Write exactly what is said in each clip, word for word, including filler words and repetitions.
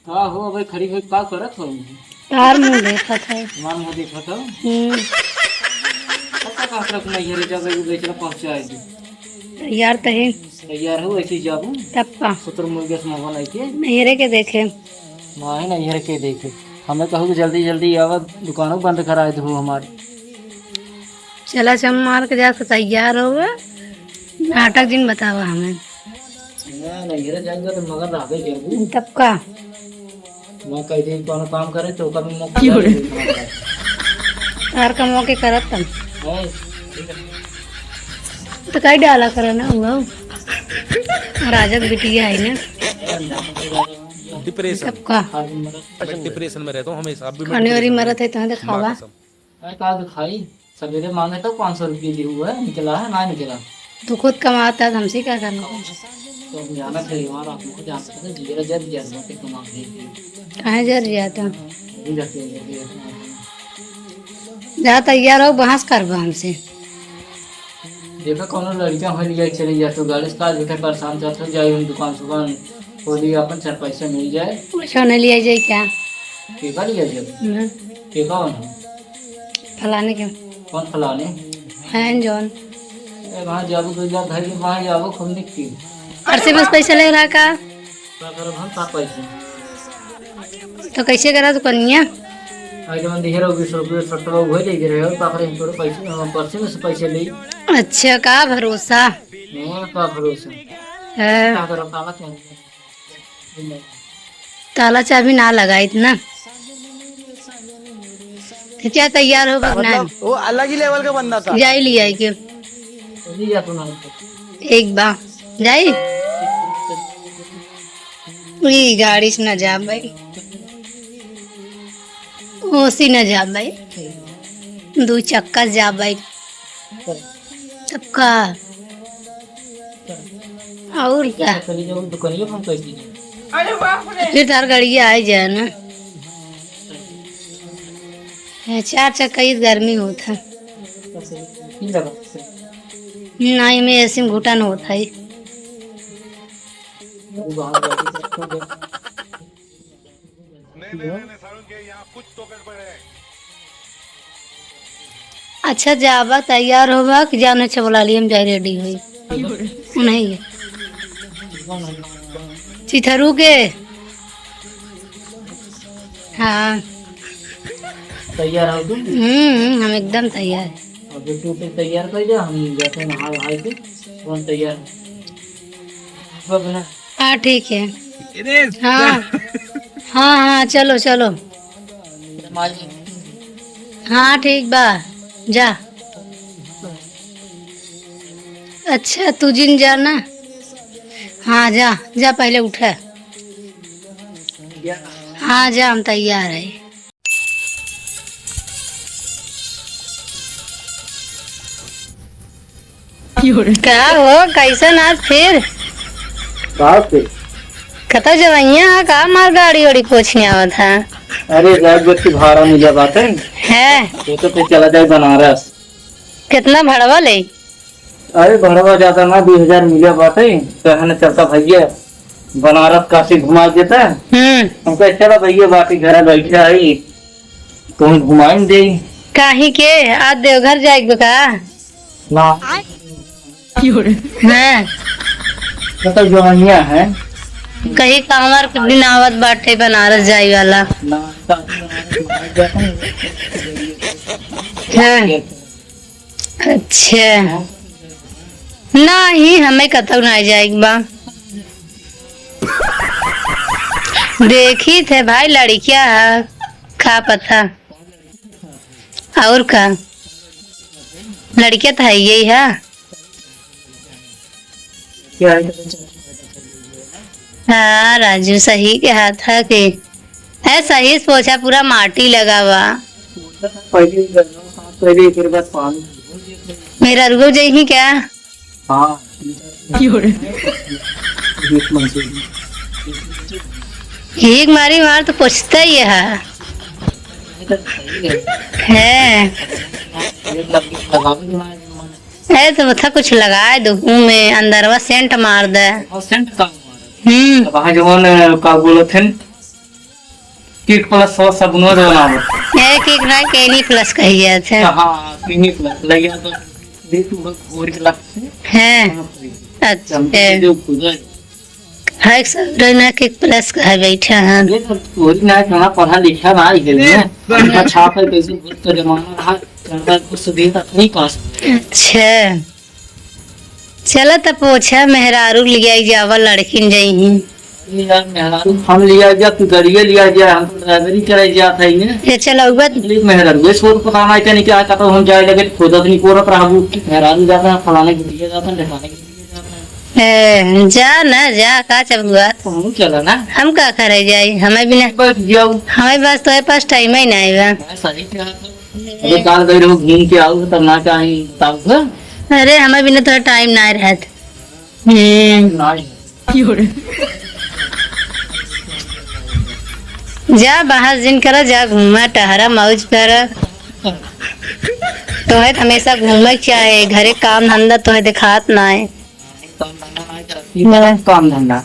का हो, अबे खड़ी होई का करत हो? तार मुँह देखत है। हमार मुँह देखत हो? हम्म। अच्छा, का करत नैहरे जाबे, एगो बेचना पहुँचाए दे। तैयार तो है। तैयार हो, ऐसे ही जाबू? तब का? ससुर मुर्गे से मुँह बनाई के। नैहरे के देखे। नहीं, नैहरे के देखे। हमें कहू कि जल्दी जल्दी आवा, दुकानों बंद कराए दू हमार। चला चम मार के जाके तैयार होवे, नाटक जिन बतावा हमें। ना, नैहरे जाएगा तो मगर रहबे करबू। तब का? मैं कह दे कोनो काम करे तो ओकर में मौका की हो रे? दे। तार का मौके करत तन। हाँ, ठीक है। तो कई डाला करे ना हुआ। राजा के बिटिया है ना। डिप्रेशन। तब का? मैं डिप्रेशन में रहता हूँ हमेशा, अब भी मैं खाने वाली डिप्रेशन में मरत है तो हूँ। माँ दिखावा। कसम। अरे का तो खाई, सवेरे मांगे तो पाँच सौ रुपये दी हुआ है, निकला है ना निकला। तू खुद कमाता है, हमसे क्या करना? तो हम जाना चाहिए, वहाँ आप लोग जान सकते हैं, जीरा जल गया, मैं कमा दे। कहाँ जर जाता? नहीं जाते हैं, ये अपना। जा तैयार हो, बहस करबा हमसे। देखो, कौनो लड़का हो लिया चले जा, तो गाड़ी से काज बैठे परेशान, जात हो जाए, हम दुकान सुकान खोली, अपन चार पैसा मिल जाए। पैसा नहीं लिया जाए क्या? केका लिया जाए? हम्म। केका होना? फलाने के। कौन फलाने? हैं जौन। ए, वहाँ जाबो तो जा, घर के वहाँ जाबो, खूब निकली। और से बस पैसा ले रहा का? का करब हम, का पैसे? तो कैसे करा दुकनिया? आज जवन दिहे रहो बीस रुपये, सत्तर रुपये, वही लेके रहे हो, का करे, हम तोरे पैसे, हम पर्से में से पैसे ले। अच्छा, का भरोसा? हाँ, का भरोसा? हाँ। का करब, ताला चाबी? ताला चाबी ना लगाइत ना। तो क्या तैयार हो भगना? मतलब, वो अलग ही लेवल का बंदा था। जाई लिया के। एक बा। जाई। ई गाड़ी से ना जा भाई। ओसी ना जा भाई। दू चक्का से जा भाई। तब का? और क्या? चली जाओ दुकानिया पर, हम कैसे जाएं? फिर तार गाड़िया आ जाए ना। ये चार चक्का इस गर्मी होत है। नहीं, मैं ऐसे में घुटन होत है। अच्छा, जाबा, तैयार होबा कि जाने छे बोला लिए, हम जाए रेडी होई। नहीं है। चिथरू के। हाँ। तैयार हो तुम? हम्म, हम्म, हम एकदम तैयार। अब तू तो तैयार कर दे, हम जाते हैं नहा वहा के, कौन तैयार है? हाँ, ठीक है। हाँ। हाँ, हाँ, चलो, चलो। हाँ, ठीक बा, जा। अच्छा, तू जिन जा ना। हाँ, जा, जा, पहले उठा। हाँ, जा, हम तैयार है। का हो, कैसन आज फिर? का फिर? कतौ जवइया है का, मार गाड़ी ओड़ी कुछ नहीं आवत है? अरे, रात भर की भाड़ा मिला बाटे। है? तो, तो फिर चला जाए बनारस। कितना भड़वा ले? अरे, भड़वा ज्यादा ना, बीस हजार मिला बाटे, तो है ना, चलता भैया, बनारस काशी घुमा देता। हम्म। हमको चला भैया, बाटी घर बैठे आई, तुम घुमाइन दे। काहे के? आज देवघर जाए के बा का? ना। हाँ। मतलब जवनिया है। कहीं कांवर के दिन आवत बाटे बनारस जाए वाला। ना, काशी बनारस घुमाए जाता है। हाँ। अच्छा। नहीं, हमें कतौ ना जाए के बा। देखी थे भाई, लड़किया है, का पता। और का? लड़किया तो है यही है। हाँ, राजू सही के हाथ है कि है, सही से पोछा, पूरा माटी लगा बा। पहले ही करना, साफ पहले ही, फिर बस पानी। मेरा रुको जाइए क्या? हाँ। एक मारी मार तो पोछता ही है। है। ए, तो बता कुछ लगाए दो मुंह में, अंदरवा सेंट मार दे। और सेंट का मार? हम्म। अब वहाँ जवन, का बोलत हैं? एक प्लस सौ सबनो जौन आवत। एक एक ना, केनी प्लस कही जात है। हाँ, केनी प्लस लगिया तो दे तू बस और के लग से। हैं। हाँ, सही। अच्छा। चमकी जो खुदा है। है एक सब रहना के प्लस का है बैठा है। ये तो तोरी ना इतना पढ़ा लिखा ना है, ये ना। अच्छा, छाप है, कैसे भूत का जमाना रहा, करता कुछ दिन तक नहीं पास। अच्छा। चला त पोछा मेहरारू लियाई जावा, लड़किन जइहीं। अरे यार, मेहरारू हम लियाई जा, तू गड़िए लियाई जा, हम तो ड्राइवरी कराई जात है ने। ये चलौबत। तकलीफ मेहरारू, ये छोट पता ना क्या नहीं क्या, कतौ हम जाए लगे, खोजत नहीं कोरत रहबू। मेहरारू जाता है, फलाने के लिए जाता है, ढेकाने के लिए जाता है। ए, जा ना, जा, का चबुआ? तू चला ना। हम का करे जाई? हमें बिना, बैठ जाऊ। हमें बस तोरे पास टाइम ही ना आएगा। मैं सही कहा था। अरे काल गई रहू घूम के आऊ, तब ना चाही बताऊ। अरे हमें बिना तोरा टाइम ना रहत। हम्म। जा बाहर जिन करा, जा घूमा टहरा मौज करा। तोहे त हमेशा घूमे के चाहे, घरे काम धंधा तोहे देखात ना है। काम धंधा।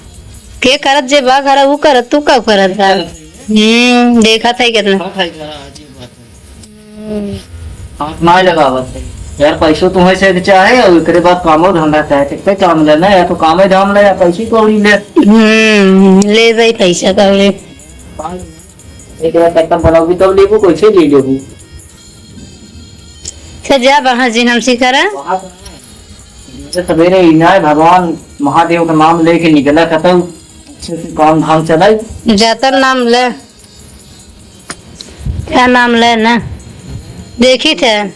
के करत जे बा घर, ऊ करत, तू का करत बा? हम्म, देखत है कितना। हाथ ना लगावत है। यार, पैसो तुम्हें से चाहे, और एकरे बाद कामो धंधा चाहे, कितने काम लेना है, या तो कामे धाम ले, या पैसे कौड़ी ले। हम्म, ले भाई पैसा कौड़ी। एक बार पैसा बनाओगी तब लेबू, कैसे ले लेबू? से जा बाहर जिन हमसे करा। वहाँ से सवेरे इनाय भगवान महादेव का नाम लेके निकला, कतौ अच्छे से काम धाम चलाई। जाता नाम ले। क्या नाम ले ना? देखित है,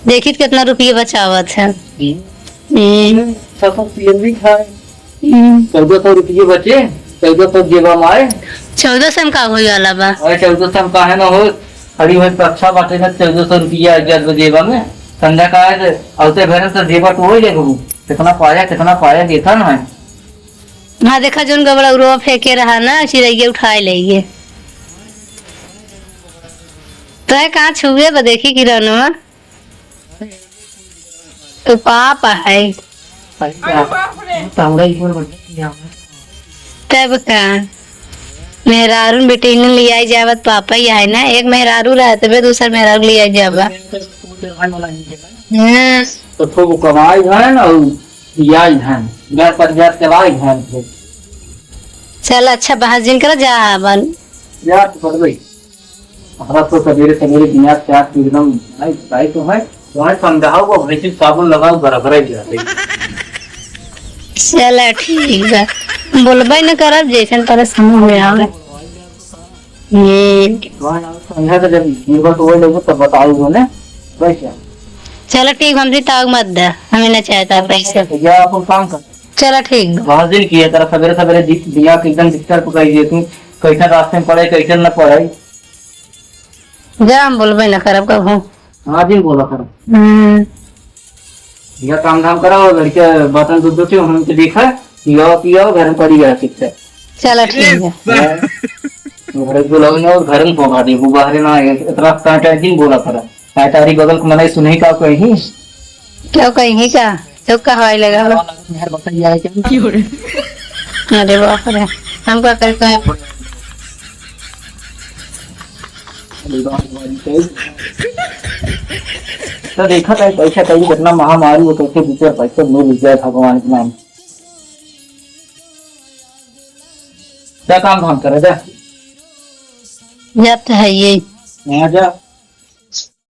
देखित कितना रुपये बचावत है। हम्म। हम्म। सब कुछ तेल भी खाए। हम्म। चौदह सौ रुपये बचे, चौदह सौ जेबा में आए। चौदह सौ में का होई वाला बा? अरे चौदह सौ में काहे ना हो, खड़ी हुई तो अच्छा बाटे ना, चौदह सौ रुपया आ गया जेबा में। संध्या का है, औते घर से जेबा तो हो ही ले घूमू। कितना पाया, कितना पाया देखा ना है। हाँ, देखा, जोन गबड़ा उड़वा फेंके रहा ना, चिड़ैया उठाए ले ये। तो है कहाँ छुए बा, देखी किरणवा। तो पाप है। अरे बाप रे। तो हमरा ऊपर बढ़िया किया है। तब का? मेहरारून बेटिन लियाई जावत पापा ही है ना, एक मेहरारू रहे तबे दूसर मेहरारू लियाई जावा। हाँ। तो खूब कमाई है ना, या इधर, घर परिवार चलाए घर के। चल, अच्छा, बहस जिन कर, जा, बन। जा, तो कर भाई। हमरा तो सवेरे सवेरे बिना चाय के एकदम, भाई, भाई तो है, तुम्हारे समझाओ, वो भैंसी साबुन लगाओ, बराबर ही जाते। चला, ठीक बा। बोलबे न करब, जैसन तोरे समझ में आवे। हम्म। वहाँ संध्या के जब निर्भर तो वही लोग तब बताओ उन्होंने, वैसे। चलो ठीक, हमसे ताऊ मत दे, हमें ना चाहता पैसा। या अपन काम कर। चलो ठीक बा। बहुत दिन किया तेरा सवेरे सवेरे दि-, दिमाग एकदम डिस्टर्ब कर दिए तू, कैसे रास्ते में पड़े, कैसे न पड़े। जा, हम बोलबे ना करब कबहूँ। हाँ जी, बोला करब। हम्म। या काम धाम कराओ, लड़के बर्तन धो धो के हम तो देखा, पियो पियो, घर में पड़ी गया शिक्षा। चलो ठीक है। हाँ। घर को लाओ ना, और घर में पहुंचा दे, वो बाहर ना आए, इतना कांटा दिन बोला करा। काहे तारी बगल के मनई सुनही का कहीं? क्यों कहीं का? तो कहवाई लगा हो। यार बताइए आए क्या? क्यों रे? अरे बाप रे, हम का करी कहें? तो देखा था पैसा कहीं कितना महामारी हो, कैसे दो चार पैसे मिल जाए भगवान के नाम। जा काम धाम करे, जा। जा तो है ये। हाँ, जा।